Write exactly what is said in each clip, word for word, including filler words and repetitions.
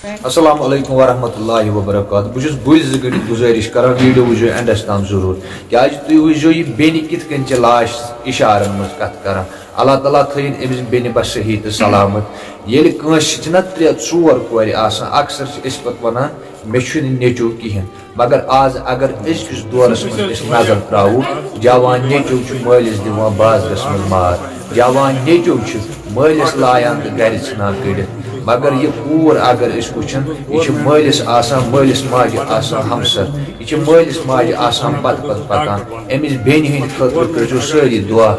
السلام علیکم ورحمۃ اللہ وبرکاتہ۔ بہٕ چھُس بُلۍ زٕ گٔنڈِتھ گُزٲرِش کران، ویڈیو وٕچھِو اینڈس تام ضروٗر، کیازِ تُہۍ وٕچھزیو یہِ بیٚنہِ کِتھ کٔنۍ چھِ لاش اِشارن منٛز کتھ کران۔ اللہ تعالیٰ تھٲیِن أمِس بیٚنہِ بس صحیح تہٕ سلامت۔ ییٚلہِ کٲنٛسہِ چھِنہ ترٛےٚ ژور کورِ آسان، اکثر چھِ أسۍ پتہٕ ونان، مےٚ چھُنہٕ نیٚچو کِہیٖنۍ۔ مگر آز اگر أزکِس دورس منٛز أسۍ نظر تراوو، جوان نیٚچو چھُ مٲلِس دِوان بازرس منٛز مار، جوان نیٚچو چھُ مٲلِس لایان تہٕ گرِ ژھٕنان کٔڑِتھ۔ مگر یہِ کوٗر اگر أسۍ وٕچھن، یہِ چھِ مٲلِس آسان، مٲلِس ماجہِ آسان ہمسر، یہِ چھِ مٲلِس ماجہِ آسان پتہٕ پتہٕ پکان۔ أمِس بیٚنہِ ہٕنٛدِ خٲطرٕ کٔرۍزیو سٲری دعا۔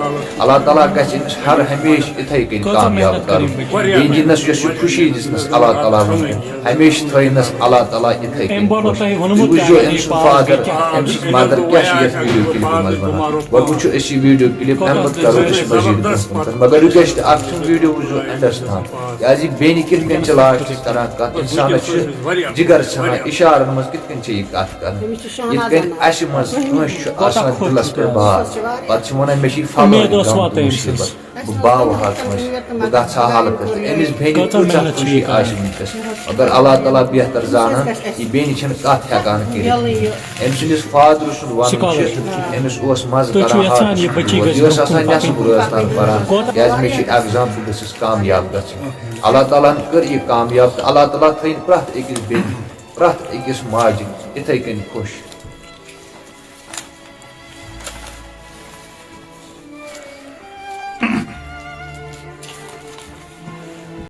اللہ تعالیٰ گژھِ أمِس ہر ہمیشہٕ یِتھَے کٔنۍ کامیاب کرُن۔ بیٚیہِ دِنَس یۄس یہِ خوشی دِژنَس اللہ تعالیٰ ہَن، ہمیشہٕ تھٲینَس اللہ تعالیٰ یِتھَے کٔنۍ خۄش۔ تُہۍ وٕچھزیو أمۍ سُنٛد فادر، أمۍ سٕنٛز مدر کیٛاہ چھِ یَتھ ویٖڈیو کِلپہِ منٛز وَنان۔ وۄنۍ وٕچھو أسۍ یہِ ویٖڈیو کِلپ، اَمہِ پَتہٕ کَرو أسۍ مٔزیٖد برٛونٛہہ کُن۔ مگر رِکویسٹ اَکھ چھُم، ویٖڈیو وٕچھزیو اینڈَس تام، کیٛازِ یہِ بیٚنہِ کِتھ کٔنۍ چھِ لاسٹَس کران کَتھ، اِنسانَس چھِ جِگر ژھٮ۪نان، اِشارَن منٛز کِتھ کٔنۍ چھِ یہِ کَتھ کران۔ یِتھ کٔنۍ اَسہِ منٛز کٲنٛسہِ چھُ آسان دِلَس پٮ۪ٹھ بار، پَتہٕ چھِ وَنان، مےٚ چھِ یہِ فلٲنۍ اُمید ٲس غم واتان تہٕ أمۍ سٕنٛز۔ مُصیٖبت، بہٕ باوٕ ہا کٲنٛسہِ، بہٕ گژھٕ ہا ہٮ۪لٕپ کٔرِتھ۔ أمِس بیٚنہِ کۭژاہ کۭژاہ مےٚ چھِ خوشی یہِ آسہِ وٕنکیٚس، مگر اللہ تعالیٰ بہتر زانان، یہِ بیٚنہِ چھَنہٕ کَتھ ہٮ۪کان کٔرِتھ۔ أمۍ سٕنٛدِس فادرٕ سُنٛد وَنُن چھُ، أمِس اوس مَزٕ تُہۍ چھِو کران یَژھان ہاٹَس یہِ منٛز بٔچی دود۔ گژھِ یہِ ٲس برونٛہہ آسان کُن نٮ۪صٕف پَکٕنۍ؟ رٲژ تام پَران، کوتاہ کیٛازِ مےٚ چھِ ایگزام، بہٕ گٔژھٕس کامیاب گژھٕنۍ۔ اللہ تعالیٰ ہَن کٔر یہِ کامیاب تہٕ اللہ تعالیٰ تھٲیِن پرٛٮ۪تھ أکِس بیٚنہِ، پرٛٮ۪تھ أکِس ماجہِ یِتھَے کٔنۍ خۄش۔